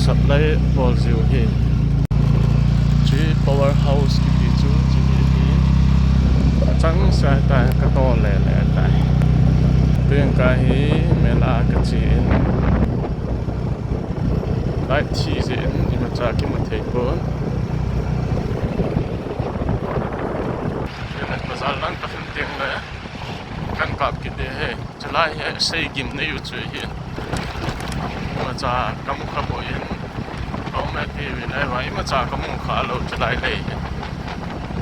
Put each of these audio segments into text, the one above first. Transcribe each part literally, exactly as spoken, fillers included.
Supply bol jiu hi. Chu power house kiti chu chu hi hi. Chang sa ta ka to le le ta. Teng ka hi mela ka chi in. Light thi jeh in imacha kimu thei pon. Bazar lang ka lhun teng le kan kap kit ding ahi. Chulai hi sei gim nei u chu ahin. Imacha kamu kha poi in. Ka um e ti ve nai va imacha kamu kha lou chulai lei hin.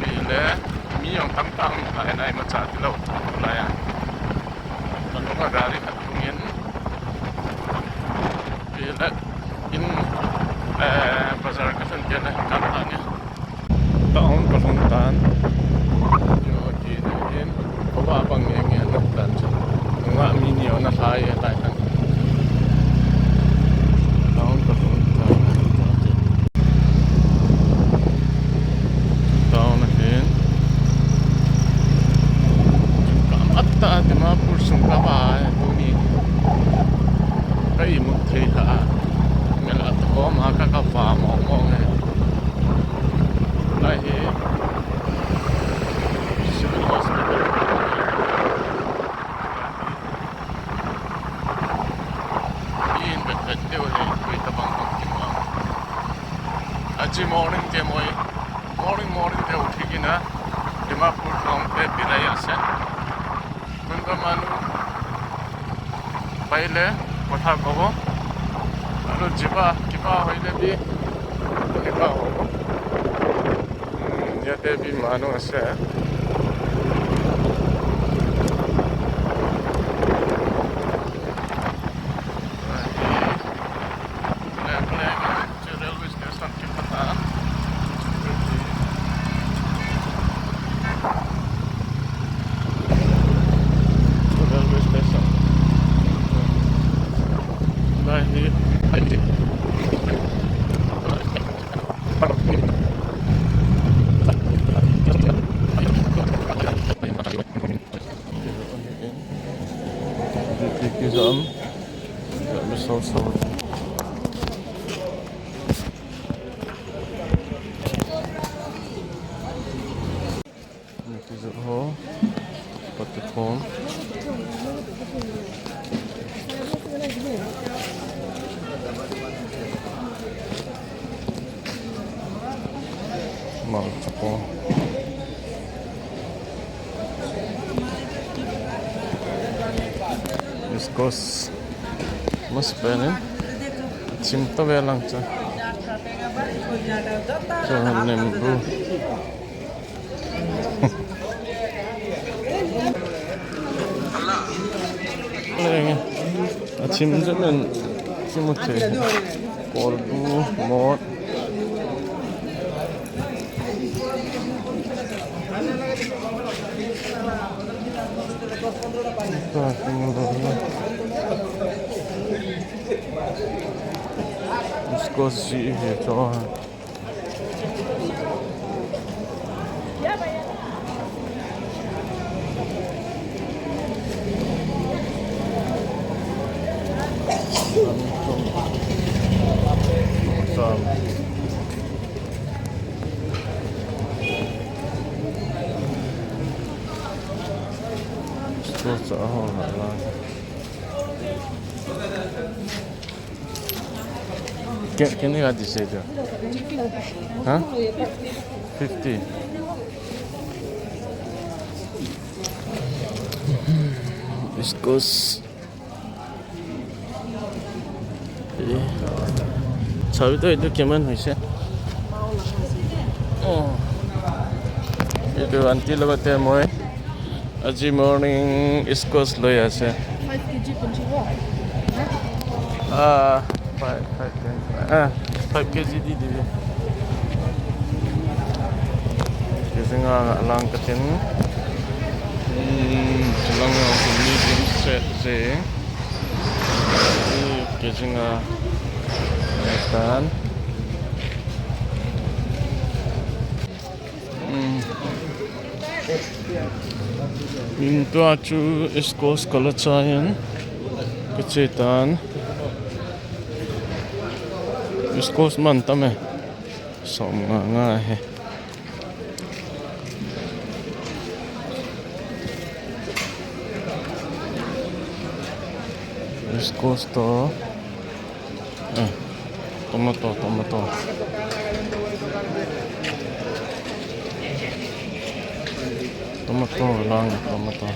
Pi le mi jong tam tam lai na imacha ti lou chulai a. Ka lung a gari khat lhung in. Pi le in, eh, bazar ka lhun teng le kan ta ni. Town ka lhung tan. Yo, ki ni hin. Ko ba bang nge nge na tan chu. Nga mi ni na lai lai tan. Town ka lhung tan. Town hin. Ka mat ta Dimapur sung ka ba, ko ni. Ka imut thei ha. Mela to ma ka ka ba mo mo nge. Lai hi Civil Hospital. In vet vet deu le, koi tabang bang kimu a. Aji morning te moi, morning morning te uthi kina, Dimapur town te bilai ase. Kun ka manu. Paile, kotha kobo. Aro jiba, kiba hoile bi. Kiba hobo. Hmm, yate bi manu ase. Railway station. Railway station. Lai hi. Kizom. Kizom so so. Niki jot ho, pati phone. Malcha po. Squash. Mas pen in. Chim to ve lang cha. Cho han nem bu. Lenge. Achim jet nen kimu thei. Kolbu, mot. Squash ji hi cho ha. Squash a ho la la. Ke, kene ka dise jo? Ha? Fifty. Squash. Eh. Sabi to itu kiman hoise. Oh. Itu aunty logote moi. Aji morning squash loi ase. Five K G punji ho. Ah, five, five K G. Ah, five K G di di. Kisinga lang katin. Hmm, lang medium set je. Kisinga tan. Hmm. Min tua chu squash kala chayan. Kache tan. Squash man tam e. Som nga nga hi. Squash to. Eh, tomato, tomato. Tomato lang, tomato.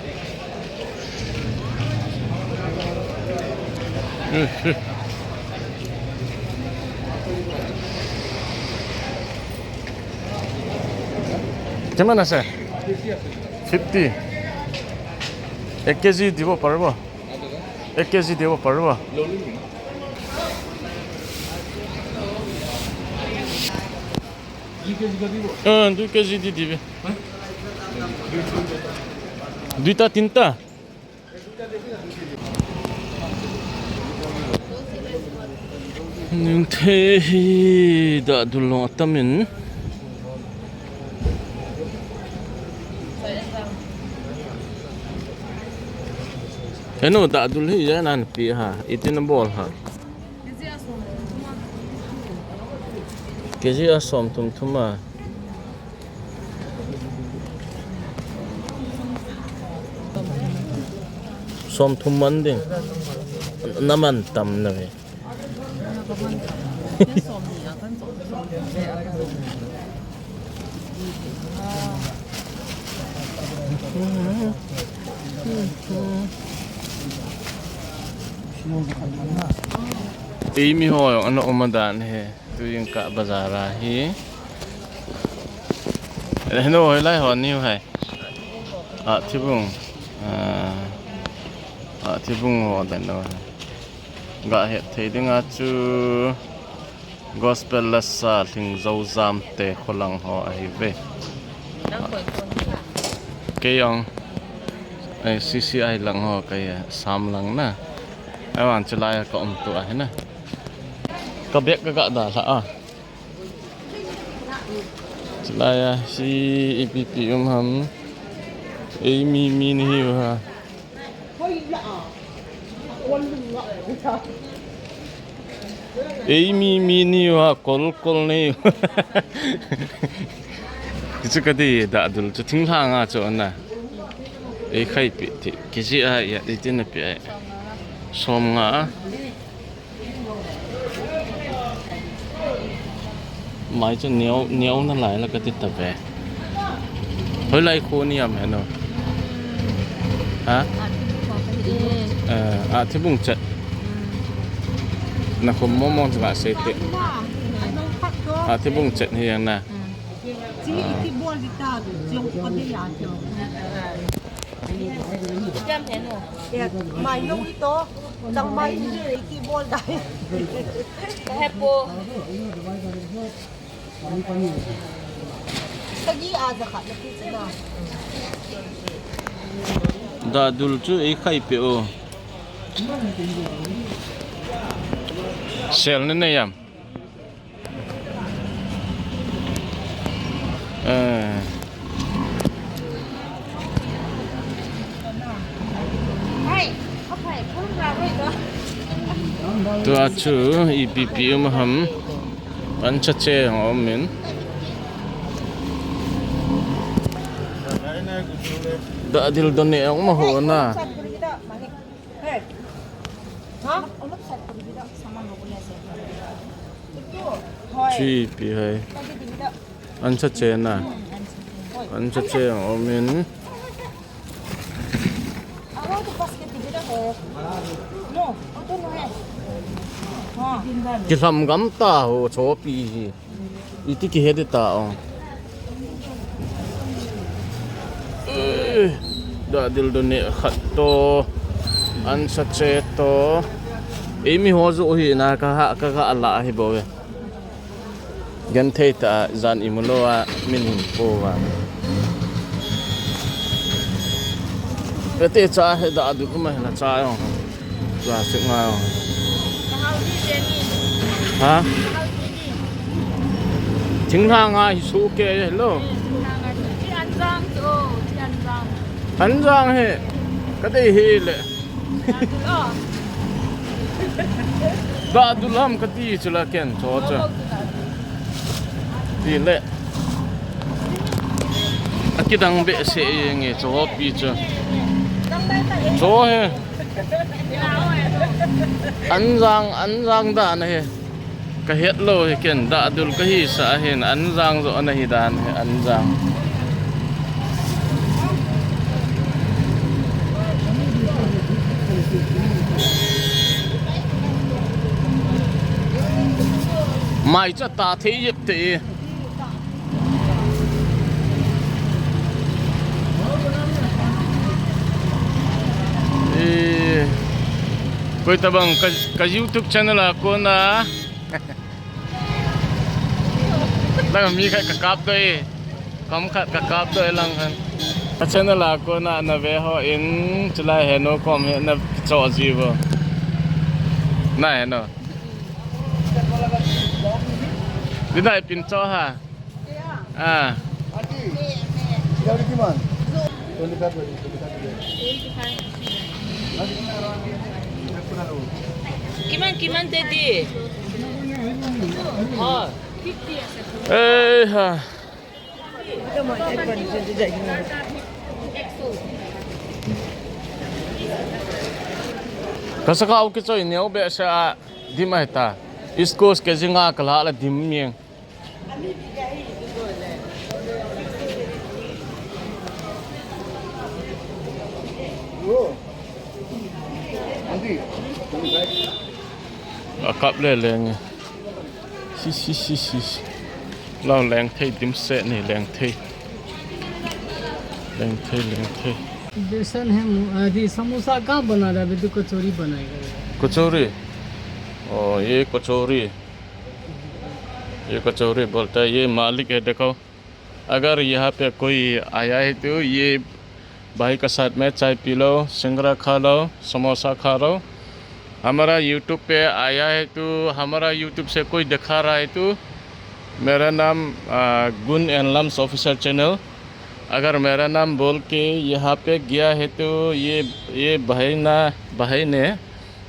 Eh, eh. Kiman ase? Fifty. Ek kg dibo paribo? Ek kg dibo paribo? Ah, dui kg di dibe. Duita tinta. Ningthei hi dahdul long atamin. Henu dahdul hi ijat napi ha, iti nabol ha. Kg a som thum thum a. Som thum man ding. Naman tam na ve. Eimi ho jong ana um adan he. Tuin ka bazar a hi. Henu hoilai ho niu hai. A thibung. A, a thibung ho dan lo hai. Ga het thei dinga chu Gospel Lasa Lhingzojam te kholang ho ahi ve. Kei jong, eh, C C I lang ho kei, eh, Sam lang na. Ahivang chulai a ka um tu ahi na. Ka bag ka ga dalha a. Chulai a, si ipi ipi um ham. Eimi mi nahiu ha. Eimi mi nahiu ha, kol kol nahiu. Hichu ka dei dahdul chu thinglhang a chu ana. Ei khai pi ti, kg a, ijat iti napi ai. Som nga. Mai chu neo, neo nalai la kati tave. Hoilai kho ni am henu. Ha? Eh, a thibung chet. Na khom mong mong chu ka sei te. A thibung chet hi jeng na. Chi iti bol di ta, jong ka dei a chu. Jam henu. Ya, mai no ito, chang mai iti bol dai. Ka hepo. Sagi a jakhat na pi chu na. Dahdul chu ei khai pe o. Sel na nei am. Eh. Tua chu ipi ipi um ham. Ancha che jong um in. Dahdil donate jong um aho na. Chi pi hai. Ancha che na. Ancha che jong um in. Kilham gam ta ho chopi hi. Iti kihe di ta o. Eh, dahdil donate khat to. Ansa che to. Eimi ho joh hi na ka ha, ka ga la hi bou ve. Genthei ta jan imu lou a min hin po va. Kati cha he dahdil um a hi la cha jong. Plastic nga jong. Kahau di, Jenny. Ha? Kahau di, di. Thinglhang a hi su ke lo. Eh, thinglhang a hi. Chi anjang chu, chi anjang. Anjang he. Kati hi le. Dahdil o. Dah dul ham kati chu la ken cho chu. Ti le. Akidang behseh jenge cho pi chu. Cho hi. Anjang, anjang dan ahi. Kahet lou hi ken, dah dul kahisah hin, anjang jo ana hi dan hi, anjang. Mai cha ta thei jep te. Eh, koi tabang ka, ka YouTube channel a kona. Lang mi khat ka kap doi. Kam khat ka kap doi lang han. Ka channel a kona na ve ho in chulai he no kom he na cho ji bo. Na he no. Di dai pin cho ha. Ah. Kiman, kiman te di. Ha. Eh, ha. Ka sakau kichoi neo behseh a dim ahi ta. East Coast kg nga ka la la dim mieng. A kap le leng. Si, si, si, si, si. Lao leng thei dim se ni leng thei. Leng thei, leng thei. बेसन है, मु-, अभी समोसा कहाँ बना रहा है? अभी तो कचौरी बनाएगा। कचौरी? ओ, ये कचौरी। ये कचौरी बोलता है, ये मालिक है, देखो। अगर यहाँ पे कोई आया है तो ये भाई का साथ में चाय पी लो, सिंगरा खा लो, समोसा खा लो। हमारा YouTube पे आया है तो हमारा YouTube से कोई दिखा रहा है तो मेरा नाम, आ, गुन एंड लम्स ऑफिशियल चैनल। अगर मेरा नाम बोल के यहाँ पे गया है तो ये, ये भाई ना, भाई ने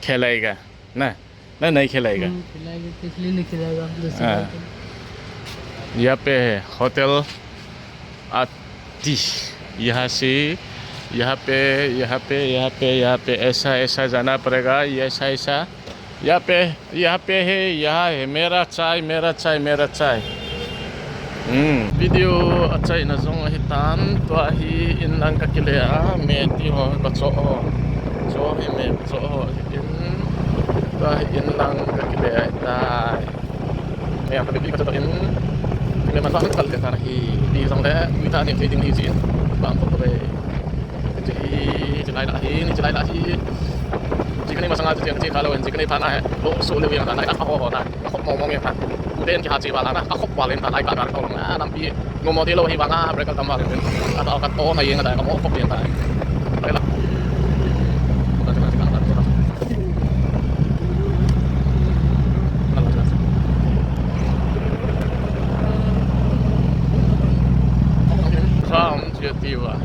खिलाएगा ना। नहीं, नहीं खिलाएगा। हम्म, खिलाएगा, किस लिए नहीं खिलाएगा? दूसरी हाँ। बात है। यहाँ पे है होटल आती, यहाँ से, यहाँ पे, यहाँ पे, यहाँ पे, यहाँ पे ऐसा, ऐसा जाना पड़ेगा, ये ऐसा, ऐसा। यहाँ पे, यहाँ पे है, यहाँ है, मेरा चाय, मेरा चाय, मेरा चाय। Hmm, video achaina jong ahitan, tua hi inlang kakile a, me ti ho, kacho ho. Cho hi me kacho ho, hin, tua hi inlang kakile ahitai. Me a kabi kacho in, me man ba kal te tan hi, ti jong le, mi ta ni thei ding hi jin, bang ko be. Che hi, che lai la hi, ni che lai la hi. Che kani masanga che, che kalo, che kani pha na he, lo so le yang ta na, a ho ho na. Akhop mong mong e ta. Uden kiha che vala na. Akhop val in ta lai ka ka tolong na lampi. Ngomo te lo hi vanga break tam val in. Ata ka to na yeng ta ka mo khop yeng ta. Lai la. Ram che ti va.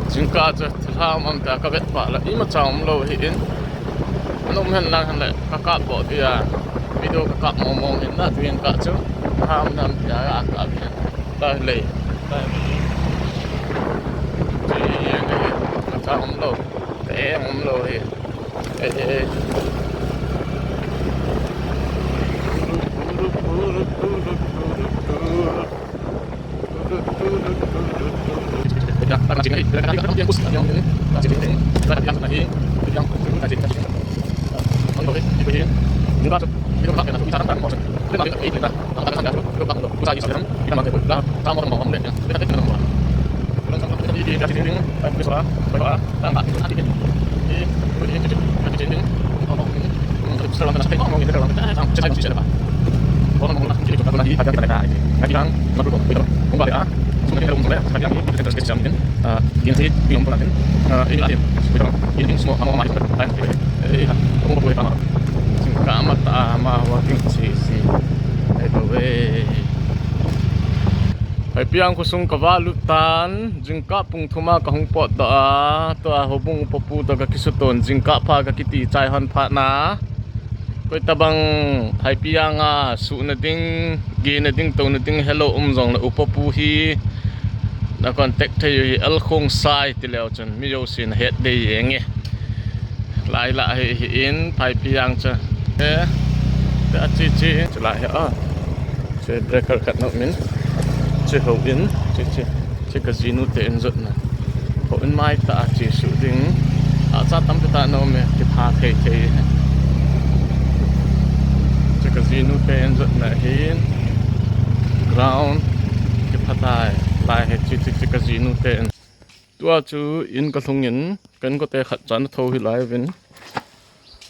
Jingkah chu thilha um ta ka vet pah la, imacha um lou hi in. An um hen lang hen le, ka kap bou tia, video ka kap mong mong in na, tu jingkah chu thilha um nam tia ka kap hin. Ta le. Chi yang hi, imacha um lou. Ka eng um lou hi. Eh, eh, eh. Hei piang khosung ka va lut tan, jingkah pung thum a ka hung potdoh a, tua houbung upa pu toh ka kisuton, jingkah pha ka kiti chai hon phat na. Koi tabang Phaipijang a suhna ding, gena ding, touna ding helou um jongle upa pu hi na contact thei u hi, L Khongsai tileu chun mi jousen ahet dei jenge. Lai lah hi, hi in Phaipijang chu. Eh, te a chi chi, chu lai hi a. Chu breaker khat nom in. Chu hou in, chu, chu, chu ka jinu te in jotna. Hou in mai tah a chesuh ding. Acha tampi tah na um e, kipha thei thei. Chu ka jinu te in jotna hin. Ground kipha tai. Lai hi chu, chu, chu ka jinu te in. Tua chu in ka lhung in, ka inkote khat chan a tho hi lai uvin.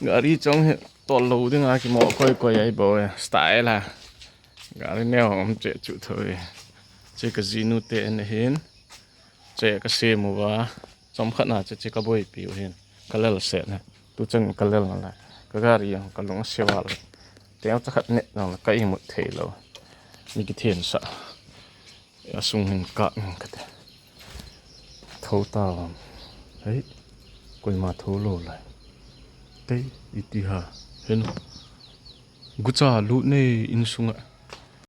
Gari chong hi tol lou ding a kimo koi koi ahi bou e, style a. Gari neo um che chu tho e. Che ka jinu te in ahin. Che ka sem uva. Chomkhat na che, che ka boipi u hin. Ka lel set na. Tu chan ka lel na lai. Ka gari jong ka lung a se val. Teng cha khat ne jong le ka imut thei lou. Mi kithen sa. A sung hin kah in kate. Tho ta lam. Hei. Koima tho lou lai. Tei, iti ha. Henu. Gucha lut ne in sunga.